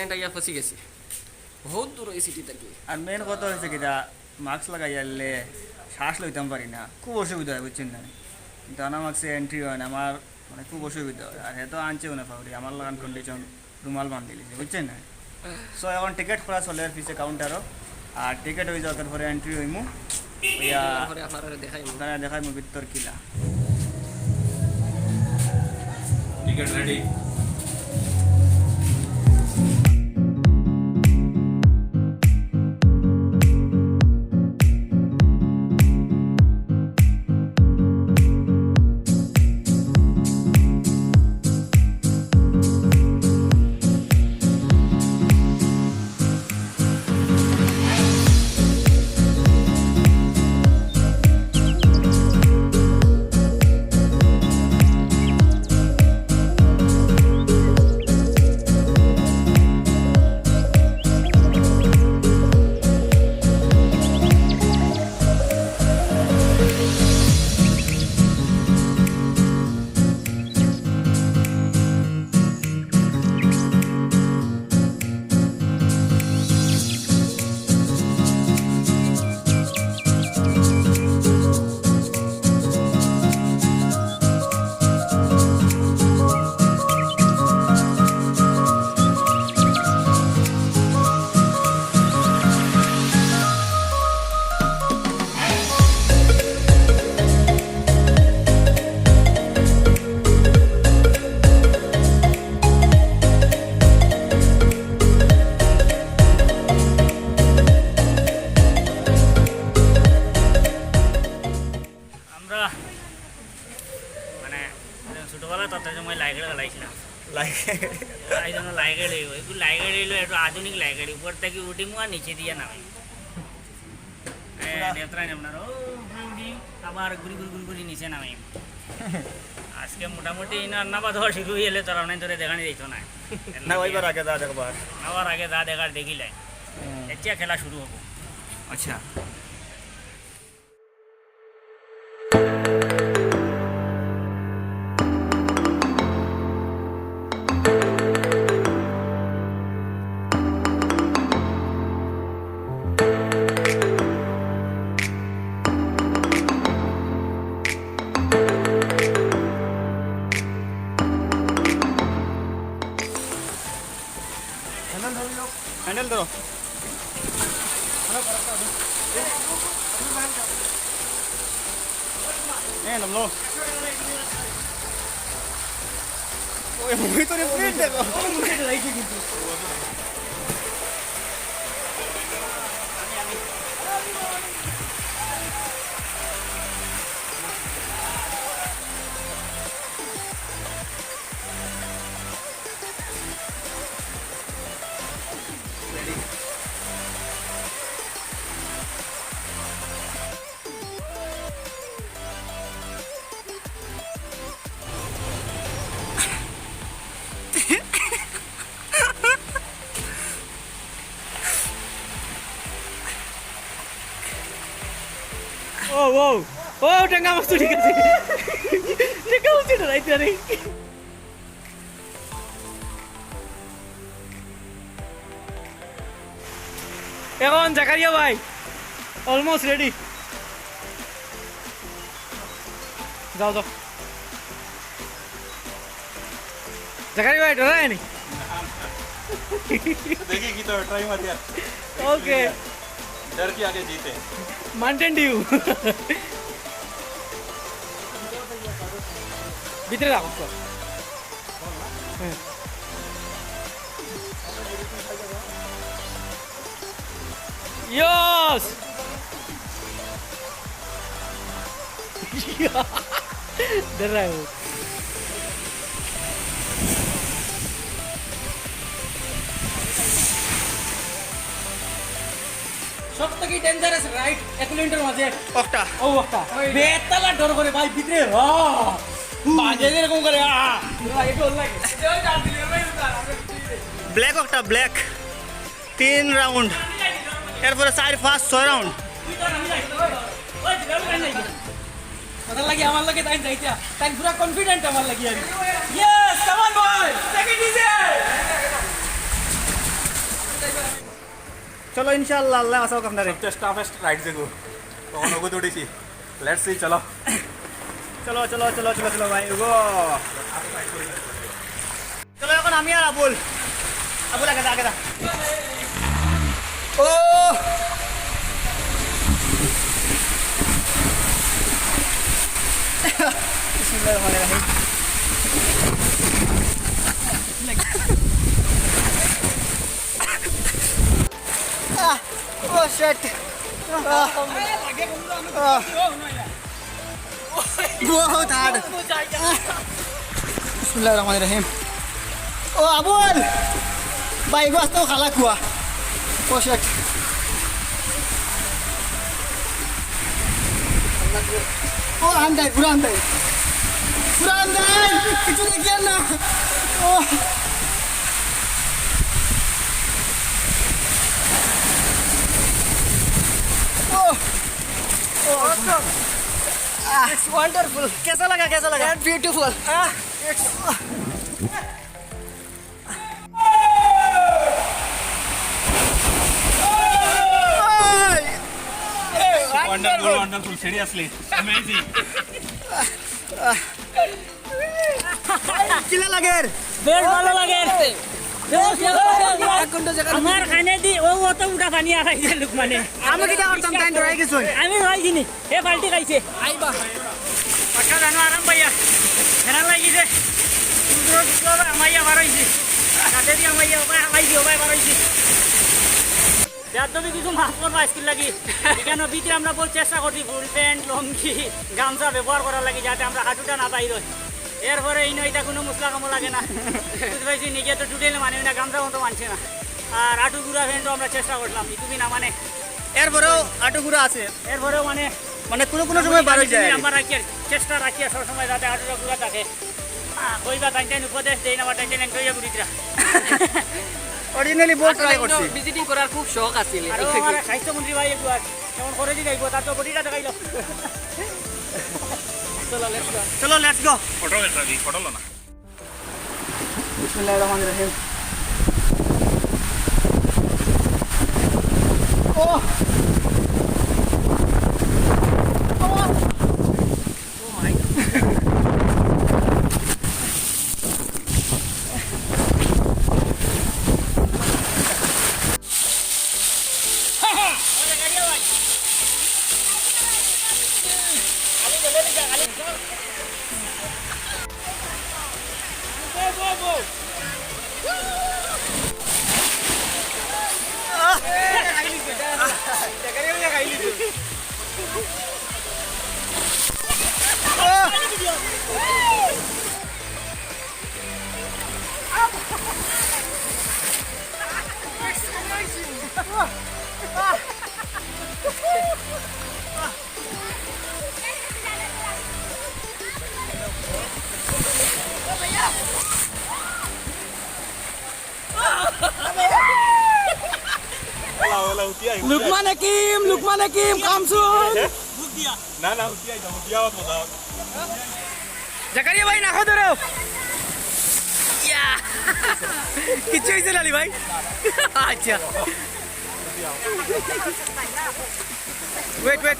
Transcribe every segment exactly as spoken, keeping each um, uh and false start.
এটা গিয়া ফসি গেছি, বহুত দূর ওই সিটি থাকি। আর মেইন কথা হইছে কিতা, মাস্ক লাগাইয়া আইলে শ্বাস লইতাম পারি না, খুব অসুবিধা হয়, বুঝছইন না? কিন্তু আনা মাস্কে এন্ট্রি হয় না, আমার মানে খুব অসুবিধা হয়। আর হে তো আনছেও না পাগড়ি, আমার লাখান কন্ডিশন, রুমাল বান্ধিলিছে, বুঝছইন না? সো এখন টিকিট করা চলের পিছে কাউন্টারো, আর টিকিট হয়ে যাওয়ার পরে এন্ট্রি হইমু। ইয়া, তারপরে আপনারা দেখাইমু। আপনারা দেখাইমু ভিতর কিলা। Ticket ready. আমরা মানে ছোটবেলা তত সময় লাইগেড় খেলাইছিলাম। লাইগেড়? এই জন্য লাইগেড় হইব, একটু লাইগেড় হইলো, একটু আধুনিক লাইগেড়, উপর থেকে উঠিমু আর নিচে দিয়ে নামিমু। হ্যাঁ, নেত্রায় আপনার ও উপরে উঠি, আবার ঘুরি ঘুরি ঘুরি ঘুরি নিচে নামিমু। আজকে মোটামুটি ইনো রান্না বাদ হওয়া শুরু হইলে তোরা অনেক ধরে দেখানি দিত না। না, ওইবার আগে যা দেখবার। আবার আগে যা দেখার দেখিলাই। হুম। এতিয়া খেলা শুরু হবো। আচ্ছা। হ্যান্ডেল ধরো। এ, নামলো। ওই, ওই তোর প্লেট দেখো। ও, ও, ও, টেঙ্গা মাছ তো ঠিক আছে। টেঙ্গা মাছ তো ঠিক আছে, আরে। এখন জাকারিয়া ভাই almost ready। যাও, যাও। জাকারিয়া ভাই, ডরায় নি? দেখি কি তো ট্রাই মারি আর। ওকে। ডর কি আগে জিতে। Mountain Dew। ভিতরে রাখো তো। হ্যাঁ। ইয়স! ডরায় ও। সব থাকি dangerous ride একুলেন্ডর মাঝে। ওটা। ও ওটা। বেতালা ডর করে ভাই, ভিতরে, আহ! বাজে যেরকম করে, আহ! ভাই, এটা ওর লাগে। ব্ল্যাক ওটা, ব্ল্যাক। তিন রাউন্ড, এরপরে চার, পাঁচ, ছয় রাউন্ড। কথা লাগে আমার লাগে, তাই যাইতা, তাই পুরা কনফিডেন্ট আমার লাগে আমি। Yes, come on boy, take it easy। চলো, ইনশাআল্লাহ, আল্লাহ বাঁচাউক আপনারে। সবচেয়ে টাফেস্ট রাইড যেগু, তখন ওগু দৌড়েছি। লেটস সি, চলো। চলো, চলো, চলো, চলো, চলো ভাই, ওগো। চলো, এখন আমি আর আবুল। আবুল, আগে যা, আগে যা। ও! বিসমিল্লাহির রহমানির রহিম। আহ, ও শিট। আহ, আহ। বহুত হার্ড। বিসমিল্লাহির রহমানির রহিম। ও আবুল, ভাই, এগু আস্তে খালা কুয়া। ও শিট। ও আন্দাই, পুরা আন্দাই। পুরা আন্দাই, কিছু দেখিয়ার না। ও। ও। ও। Awesome. It's wonderful. कैसा लगा, कैसा लगा? That's beautiful. It's wonderful, wonderful, seriously, amazing. কিলা লাগের? বেশ ভালা লাগের। বেশ ভালা লাগের। এক ঘন্টা জাগা আমার কানেদি ও অত উঠা পানি আড়াই যে লোক মানে। আমি কিতা করতাম, তাইন ডরাই গেছইন। আমি ডরাই গেছি নি। এ পাল্টি খাইছে। আইবা। পাক্কা জানো আরাম পাইয়া। হেরা লাগি যে। কুকুরর কুকুরর আমাইয়া বার অইছি। কাঠেদি আমাইয়া ওবায় হামাইছি, ওবায় বার অইছি। বেয়াদবি কিছু মাফ করবা আইজকুর লাগি। ইখানো ভিতরে আমরা বহুত চেষ্টা করছি ফুল প্যান্ট, লুঙ্গি, গামছা ব্যবহার করার লাগি যাতে আমরা হাঁটুটা না বাইর অয়। এরপরে ইনো ইটা কুনু মুসলা কামো লাগে না। বুঝতে পারছি, নিজে তো টোটালি মানে না, গামছা মতো মানছে না। আর হাঁটু গুড়া প্যান্টও আমরা চেষ্টা করলাম, ইটুকুই না মানে। এরপরেও হাঁটু গুড়া আছে। এরপরেও মানে মানে কুনু কুনু সময় বার অই যায়। আমরা রাখিয়ার চেষ্টা রাখিয়ার সবসময় যাতে হাঁটুটা গুড়া থাকে। আহ, কইবা তাইন তাইন উপদেশ দেইন, আবার তাইন তাইন এনজয় করিতরা। Originally বহুত ট্রাই করছি। ভিজিটিং করার খুব শখ আছিল। আর আমার স্বাস্থ্যমন্ত্রী ভাই একটু আর কেমন করে দিন আইবো, তার তো বডিটা দেখাইলো। চলো, লেটস গো। চলো, লেটস গো। ফটো একটা দিই, ফটো লো না। বিসমিল্লাহির রহমানির রহিম। ও! ও! লুকমান হাকিম, লুকমান হাকিম, কামসুন। না, না, উঠি আইতাম, উঠি আওয়াজ কথা। জাকারিয়া ভাই, নাকো ধরো। ইয়া। কিচ্ছু অইছে না, আলী ভাই? আচ্ছা। Wait, wait.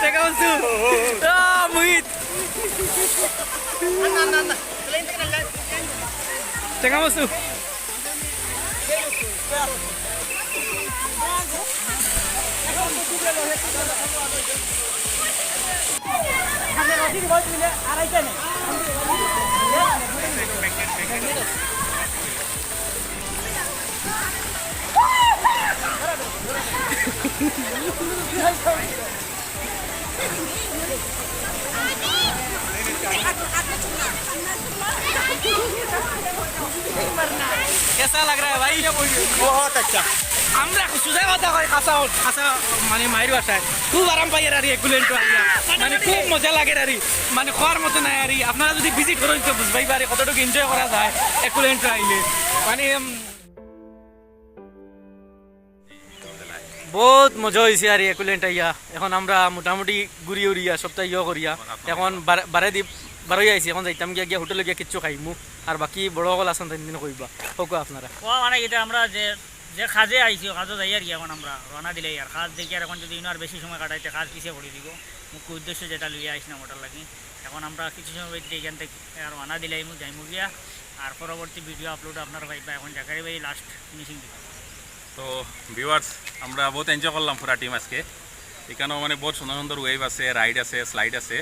টেকা বস্তু। আহ, মুহিত। টেকা বস্তু। কেসা লাগ রা হ্যায় ভাই? বহুত আচ্ছা। আমরা সুজা কথা কই, খাসা, খাসা মানে মাইর ভাষায়। খুব আরাম পাইয়ার আর এগুলেন্টো আইয়া। মানে খুব মজা লাগের আর। মানে কওয়ার মতো নায় আর। আপনারা যদি ভিজিট করইন তো বুঝবায় পারে কতটুকু এনজয় করা যায় এগুলেন্টো আইলে। মানে, উম, বহুত মজা অইছে আর ইকুলেন্ট আইয়া। এখন আমরা মোটামুটি ঘুরি উড়িয়া সপ্তাহ ইয়ে করিয়া এখন বারে দি বারোই আইছি। এখন যাইতাম গিয়া, গিয়া হোটেলে গিয়া কিচ্ছু খাইমু, আর বাকি বড় অকল আছইন তাইন দিন কইবা। হকু আপনারা। ও মানে এটা আমরা যে যে কাজে আইছি, ও কাজে যাই আর কি। এখন আমরা রওনা দিলাই আর কাজ দেখি আর এখন যদি ইনো আর বেশি সময় কাটাইতে কাজ পিছে পড়ি দিব। মুখ্য উদ্দেশ্য যেটা লইয়া আইছিলাম ওটার লাগি। এখন আমরা কিছু সময় বাদে এখান থেকে রওনা দিলাইমু, যাইমু গিয়া। আর পরবর্তী ভিডিও আপলোড আপনারা পাইবা। এখন জাকারি ভাই লাস্ট ফিনিশিং দিবা। তো ভিউয়ার্স, আমরা বহুত এনজয় করলাম পুরা টিম আজকে। এখানেও মানে বহুত সুন্দর সুন্দর ওয়েভ আছে, রাইড আছে, স্লাইড আছে।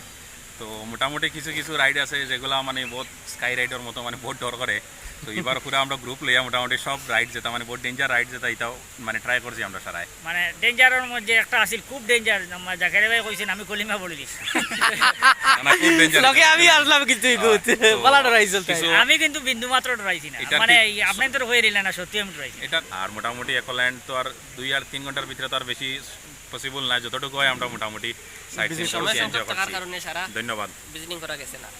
তো মোটামুটি কিছু কিছু রাইড আছে যেগুলা মানে বহুত স্কাই রাইডর মতো মানে বহুত ডর করে। তো এবার পুরা আমরা গ্রুপ লইয়া মোটামুটি সব রাইড যেটা মানে বহুত ডেঞ্জার রাইড যেটা, এটাও মানে ট্রাই করছি আমরা সারায়। মানে ডেঞ্জারর মধ্যে একটা আছিল খুব ডেঞ্জার, জাকারি ভাই কইছেন আমি কলিমা পড়ি দিছি। না, না, খুব ডেঞ্জার। লগে আমি আসলাম কিন্তু ইগুত। হ্যাঁ, তো বালা ডরাইছিল তাই। কিছু আমি কিন্তু বিন্দু মাত্র ডরাইছি না। এটা মানে ঠিক এই আপনি তো হয়ে রইলেন না, সত্যি আমি ডরাইছি। এটা আর মোটামুটি একল্যান্ড তো আর দুই আর তিন ঘন্টার ভিতরে তো আর বেশি পসিবল না, যতটুকু হয় আমরা মোটামুটি সাইট সিন সময় করেছি, এনজয় সংক্ষিপ্ত থাকার করছি। কারণে সারা ধন্যবাদ। ভিজিটিং করা গেছে না।